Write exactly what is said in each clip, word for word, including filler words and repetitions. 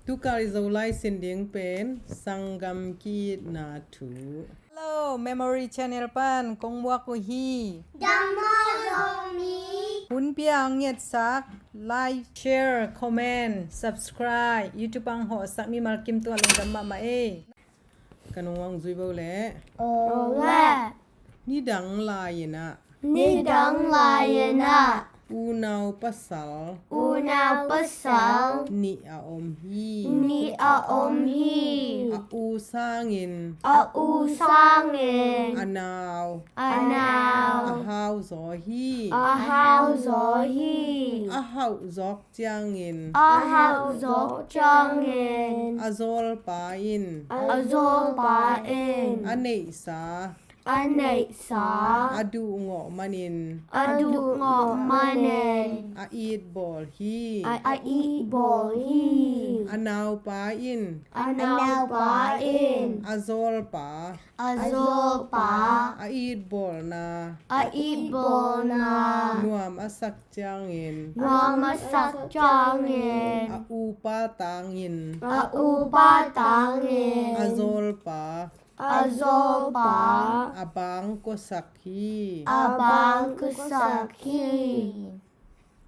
Tukal i Zolai sin ding pen sanggam ki-itna thu. Hello, Memory Channel pan kong muak uh hi. Dam maw Zomi? Hun pia ang ngetsak, like, share, comment, subscribe, YouTube ang hawhsak mimal kim tua lungdam mahmah ei. Ka nung ang zui bo le. Aw le. Nidang lai-in ah. Nidang lai-in ah. Unau pasal. Unau pasal. Nih a om hi. Nih a om hi. A u sangin. A u sangin. A nau. A nau. A hau zaw hi. A hau zaw hi. A hauh zawk ciangin. A hauh zawk ciangin. A zawlpa in. A zawlpa in. A neihsa. A neihsa. A duhngawh manin. A duhngawh manin. A itbawl hi. A, a itbawl hi. A naupa in. A naupa in. A zawlpa. A zawlpa. A itbawlna. A itbawlna. Nuam a sak ciangin. Nuam a sak ciangin. A upa tangin. A upa tangin. A zawlpa. A zawlpa. A bangkuasak hi. A bangkuasak hi.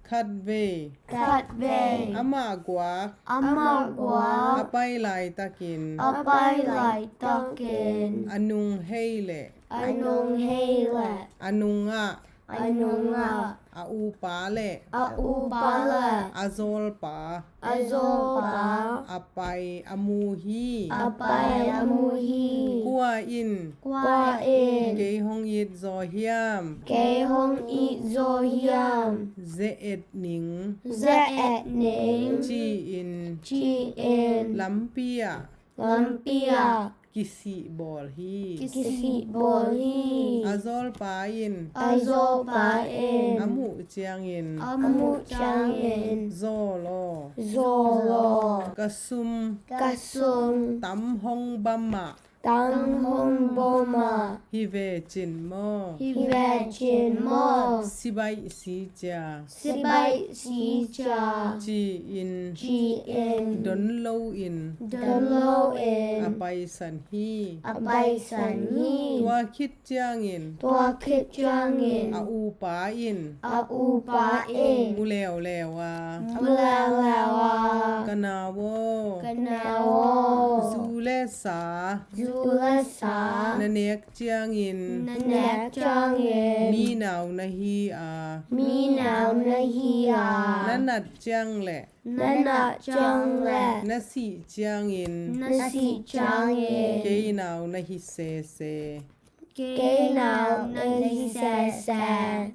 Khatvei. Khatvei. Amah guak. Amah guak. A pai laitakin. A pai laitakin. A nung hei leh. A nung hei leh. A nungah. A nungah. A upa leh. A upa leh. A zawlpa. A zawlpa. A pai a mu hi. A pai a mu hi. Kua in. Kua in. Kei hong it zaw hiam. Kei hong it zaw hiam. Ze-et ning. Ze-et ning. Ci-in. Ci-in. Lampi ah. Lampi ah. Kisihbawl hi. Kisihbawl hi. A zawlpa in. A zawlpa in. A muh ciangin. A muh ciangin. Zawl aw. Zawl aw. Ka sum. Ka sum. Tam hong bam ah. Tam hong bam ah. Hi ve cin maw. Hi ve cin maw. Si baih si cia. Si baih si cia. Ci-in. Ci-in. Don loin. Don loin. A paisan hi. A paisan hi. Tua khit ciangin. Tua khit ciangin. A upa in. A upa in. Mu leuleu a. Mu leuleu a. Ka nau aw. Ka nau aw. Zu le sa. Zu le sa. Na nek ciangin. Na nek ciangin. Mi nau na hi a. Mi nau na hi a. Na nat ciang leh. Na nat ciang leh. Na sih ciangin. Na sih ciangin. Kei nau na hi sese. Kei nau na hi sese.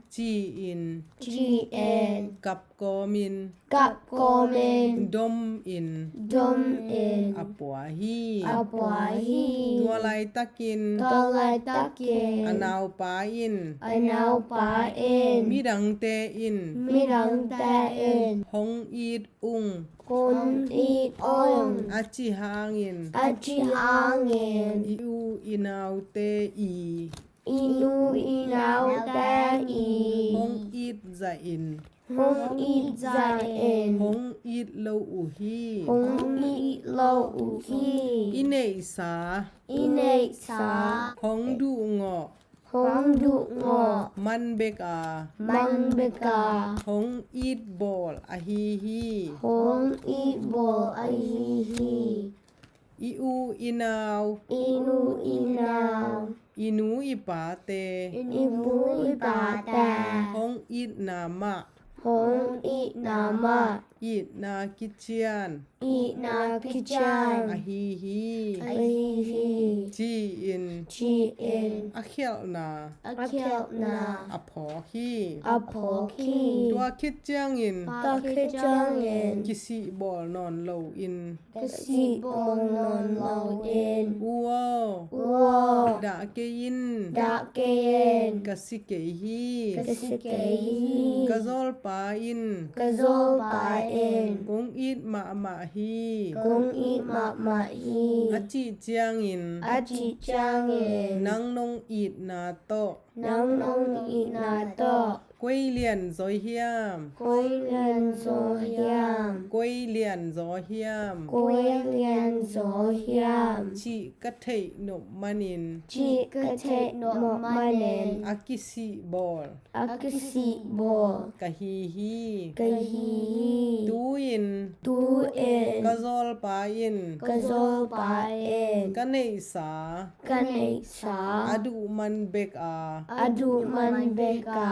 Ci-in. Ci-in. Kap kawmin. Kap kawmin. Dom in. Dom in. A pua hi. A pua hi. Tua laitakin. Tua laitakin. A naupa in. A naupa in. Midangte in. Midangte in. Hong it ung. Hong it ung. A ci hangin. A ci hangin. I u i naute i. I u i naute i. Hong it zahin. Hong it zahin. Hong it lo uh hi. Hong it lo uh hi. I neihsa. I neihsa. Hong duhngawh. Hong duhngawh. Man bek a. Man bek a. Hong itbawl ahi hi. Hong itbawl ahi hi. I u i nau. I u i nau. I nu i pate. I nu i pate. Hong itna mah. Hong itna mah. Itna kician. Itna kician. Ahi hi. Ahi hi. Ci-in. Ci-in. A khialhna. A khialhna. A phawk hi. A phawk hi. Tua khit ciangin. Tua khit ciangin. Kisihbawl nawn loin. Ka sihbawl nawn loin. U aw. U aw. Dah kei in. Dah kei in. Ka si kei hi. Ka si kei hi. Ka zawlpa in. Ka zawlpa in. Kong it mahmah hi. Kong it mahmah hi. A cih ciangin. A cih ciangin. Nang nong itna tawh. Nang nong itna tawh. Koi lian zaw hiam. Koi lian zaw hiam. Koi lian zaw hiam. Koi lian zaw hiam. Cih ka theih nop manin. Cih ka theih nop manin. A kisih bawl. A kisih bawl. Ka hi hi. Ka hi hi. Tu-in. Tu-in. Ka zawlpa in. Ka zawlpa in. Ka neihsa. Ka neihsa. A duh man bek a. A duh man bek a.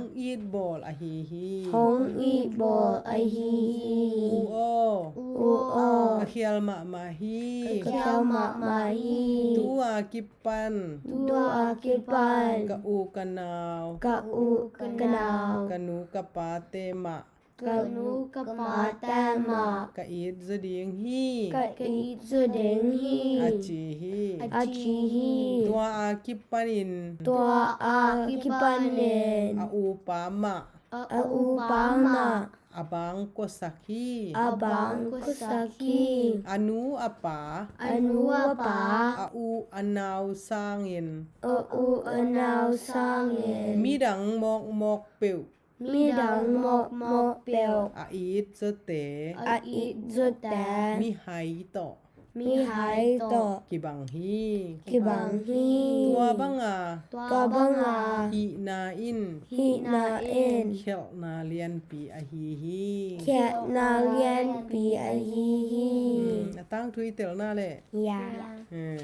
Hong it bawl ahi hi. Hong it bawl ahi hi. U aw. U aw. Ka khial mahmah hi. Ka khial mahmah hi. Tua kipan. Tua kipan. Ka u ka nau. Ka u ka nau. Ka nu ka pate mah. Ka nu ka pate mah. Ka it zaw ding hi. Ka it zaw ding hi. A ci hi. A ci hi. Tua a kipanin. Tua a kipanin. A upa mah. A upa mah. A bang kuasak hi. A bang kuasak hi. A nu a pa. A nu a pa. A u a nau sangin. A u a nau sangin. Midang mawkmawk peuh. Midang mawkmawk peuh. A it zawte. A it zawte. Mihai tawh. Mihai tawh. Kibang hi. Kibang hi. Tua banga. Tua banga. Hihna in. Hihna in. Khialhna lianpi ahi hi. Khialhna lianpi ahi hi. Hmm, a tangthu i telna le. Ya. Hmm.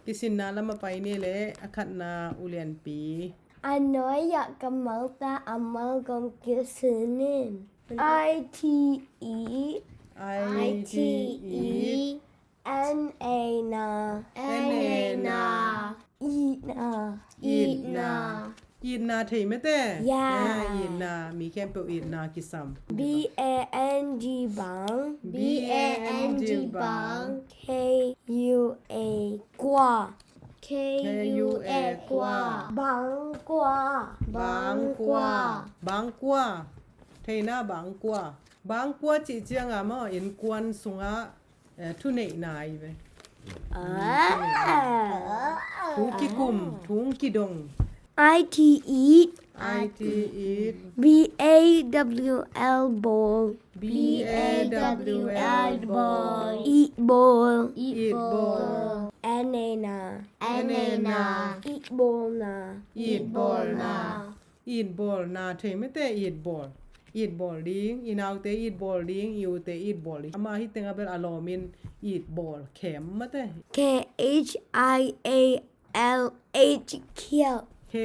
Kisinna lam a pai ni le a khatna u lianpi. A nuai-ah kammalte a mal kong kisin in. I T E. I T E. N A na. N A na. Itna. Itna. Itna thei mate? Ya. Ya, itna. Mi khempeuh itna kisam. B A N G bang. B A N G bang. K U A kua. K U A kua. Bang kua. Bang kua. Bang kua. Theina bang kua. Bang kua cih cianga maw, innkuan sungah, eh, thuneihna ahi ve. Ah. Thu kikum, thu kidong. I T E. I T E. B A W L bawl. B A W L bawl. It bawl. It bawl. N A na. N A na. It bawlna. It bawlna. It bawlna thei mate, it bawl. It bawl ding, i naute it bawl ding, i ute it bawl ding. Amah hi teng a bel a lawmin it bawl khem mate. K H I A L H khialh. K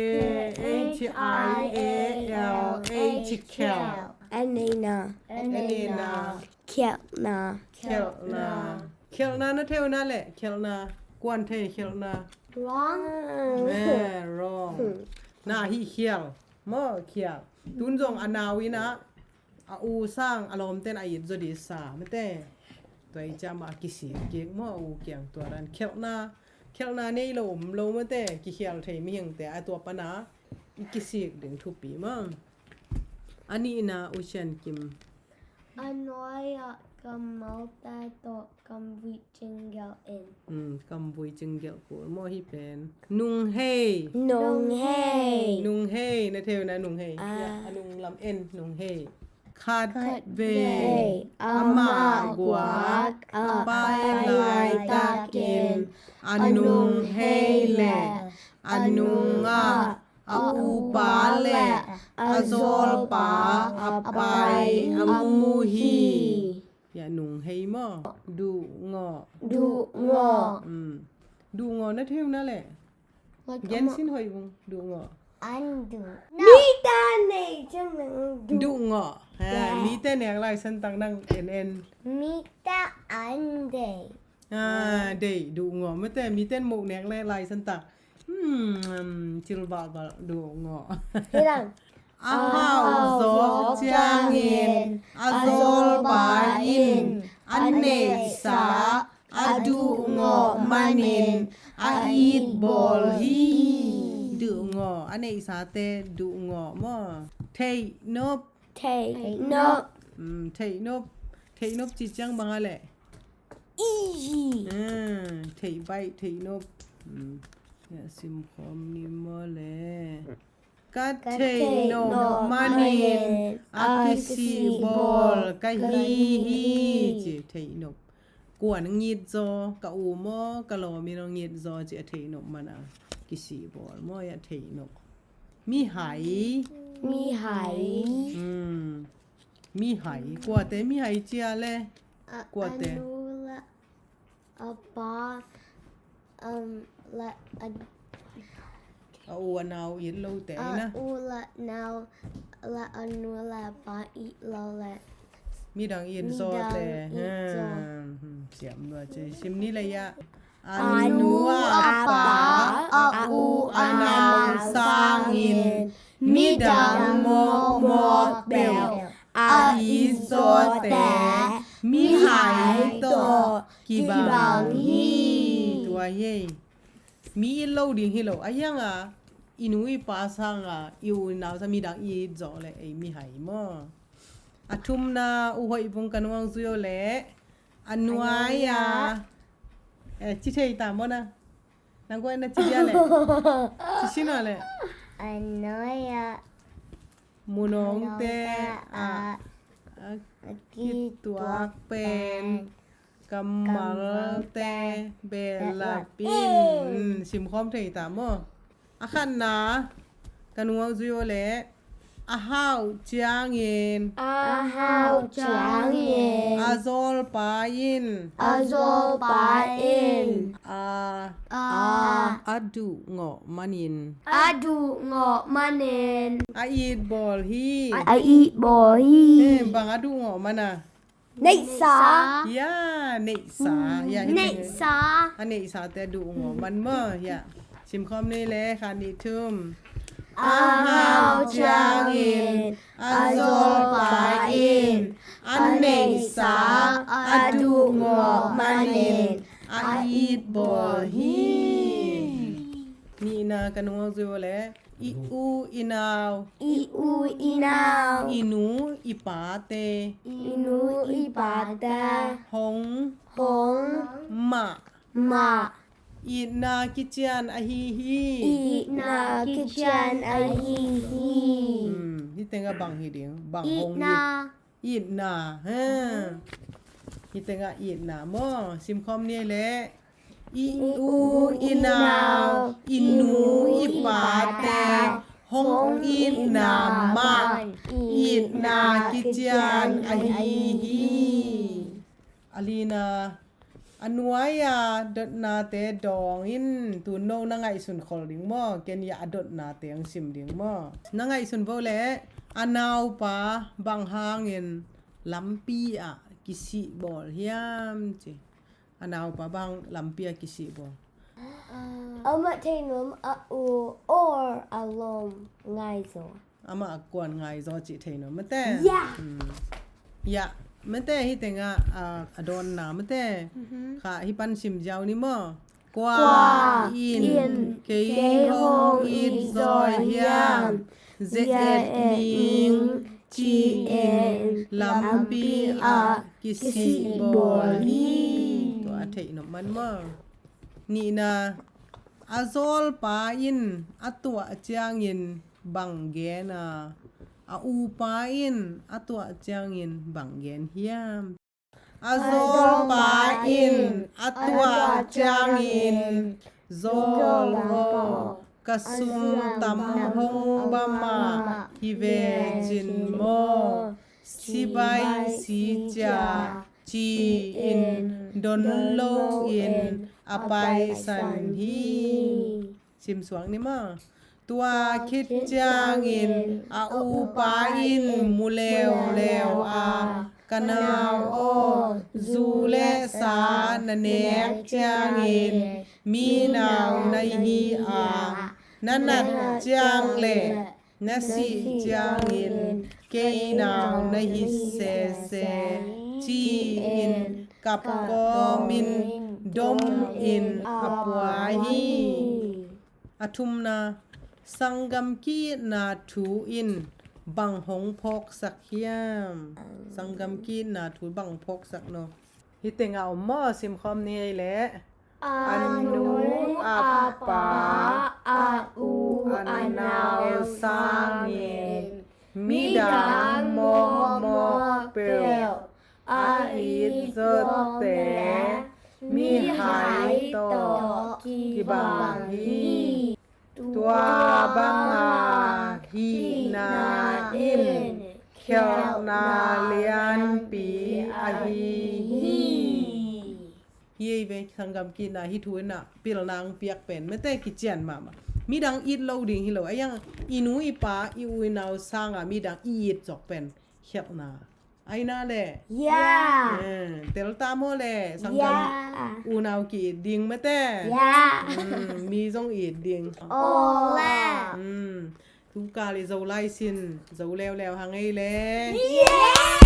H I A L H khialh. N A na. N A na. Khialhna. Khialhna. Khialhna na thei uh na le, khialhna. Kuan thei khialhna. Wrong. Eh, wrong. Na hi khial. Maw khial. Tun zong a nau in a, a u sang a lawmten a it zaw ding sa mate. Tua i ciang mah a kisik kik maw a u kiang tua dan khialhna. Khialhna nei lo om lo mate. Kikhial thei mihingte a tua pana i kisik ding thupi maw. A nihna U Sian Kim. A nuai-ah kammalte tawh kamvui cinggelh in. Hmm, kamvui cinggelh kul maw hi pen. Nunghei. Nunghei. Nunghei, na thei uh na nunghei. Ah. Ya, a nung lam en nunghei. Khat vei. Khat vei. Amah guak. Amah guak. A pai laitakin. A nunghei le. A nungah. A upa le a zawlpa a pai a mu hi. Ya nunghei maw? Duhngawh. Duhngawh. Mm. Duhngawh na thei uh na le. Gen sin hoih ung. Duhngawh. An duh. Mite nei ciang nang duh. Duhngawh. Ha, mite nek lai san tang nang en en. Mite an dei. Ah, dei, duhngawh. Mate, miten moh nek le lai san tak. Hmm, um, cil balbal, duhngawh. Hi lang. A hau zawk ciangin a zawlpa in a neihsa a duhngawh manin a it bawl hi. Duhngawh, a neihsate duhngawh maw? Theih nop. Theih nop. Hmm, theih nop. Theihnop cih ciang bang a leh? Easy. Ah, theih baih, theihnop. Hmm. Hia simkhawm ni maw le. Ka theihnop manin a kisihbawl ka hi hi, ci theihnop. Kuan ngit zaw, ka u maw, ka lawmin a ngit zaw, ci a theihnop mana kisihbawl maw, a theihnop. Mihai. Mihai. Hmm. Mihai. Kuate mihai cia le? Kuate? A nu la a pa, um, la a, a u a nau it lote a ina. A u la nau la a nu la pa it lo le. Midang it zawte. Midang it zaw. Hmm, siam lua ci. Sim ni le ia. A nu a pa, a u a nau sangin midang mawkmawk peuh a it zawte mihai tawh kibang hi. Tua hi ei. Mi it lo ding hi lo. A hianga i nu i pa sanga i u i nau sa midang it zaw le ei mihai maw. A thumna, U Hoih Vung, ka nuang zui o le. A nuai a. Eh, ci thei ta maw na? Nang guai na ci dia le. Ci sin o le. A nuai a. Munawngte a, a kituak pen kammalte behlap in. Simkhawm thei ta maw? A khatna, ka nuang zui o le. A hauh ciangin. A hauh ciangin. A zawlpa in. A zawlpa in. A. A. A duh ngawh manin. A duh ngawh manin. A it bawl hi. A it bawl hi. Eh, bang a duh ngawh mana? Neihsa. Ya, neihsa. Ya, hi teng. Neihsa. A neihsate a duh ngawh man maw. Ya. Simkhawm ni le, khat, nih, thum. A hauh ciangin a zawlpa in a neihsa a duh ngawh manin a it bawl hi. Nihna, ka nuang zui o le. I u i nau. I u i nau. I nu i pate. I nu i pate. Hong. Hong. Mah. Mah. Itna kician ahi hi. Itna kician ahi hi. Hmm, hi tengah bang hi ding. Bang hong hi. Itna. Itna, ha. Hi tengah itna maw. Simkhawm ni le. I u i nau, i nu i pate hong itna mah itna kician ahi hi. A lina, a nuai-a dotnate dawng in. Tu no na ngaihsun khol ding maw? Ken ia a dotnate ang sim ding maw? Na ngaihsun vo le, a naupa bang hangin lampi ah kisih bawl hiam ci. A naupa bang lampi ah kisih bawl? Amah thei nuam, a u or a lawm ngai zaw. Amah a kuan ngai zaw cih thei nuam mate. Ya. Hmm. Ya, mate hi tengah, ah, a dawnna mate. Mhm. Kha hi pan sim ziau ni maw. Kua in kei hong it zaw hiam, ze-et ning ci-in lampi ah kisih bawl hi. Tua a theih nop man maw. Nihna, a zawlpa in a tuah ciangin bang gen a, a upa in a tuah ciangin bang gen hiam? A zawlpa in a tuah ciangin, zawl aw, ka sum tam hong bam a hi ve cin maw, sibai si cia ci-in don loin a paisan hi. Simsuak ni maw. Tua khit ciangin a upa in mu leuleu a, ka nau aw, zu le sa na nek ciangin mi nau na hi a, na nat ciang le na sih ciangin kei nau na hi sese, ci-in kap kawmin domin a pua hi. A thumna, sanggam ki-itna thu in Bang hong phawksak hiam? Sanggam ki-itna thu bang hong phawksak no? Hih tengah om maw, simkhawm ni ei leh. A nu a pa, a u a nau sangin midang mawkmawk peuh a it zawte mihai tawh kibang hi. Tua banga hihna in khialhna lianpi ahi hi. Hi ei ve, sanggam ki-itna hih thu in ah pilna hong piak pen mate kician mahmah. Midang it lo ding hi lo, a iang i nu i pa i u i nau sanga midang i it zawk pen khialhna. Aina le. Ya. Eh, tel ta maw le, sanggam. Ya. Unau ki-it ding mate. Ya. Mm, mi zong it ding. Aw le. Mm, tukal i Zolai sin zo leuleu hang ei le. Ya.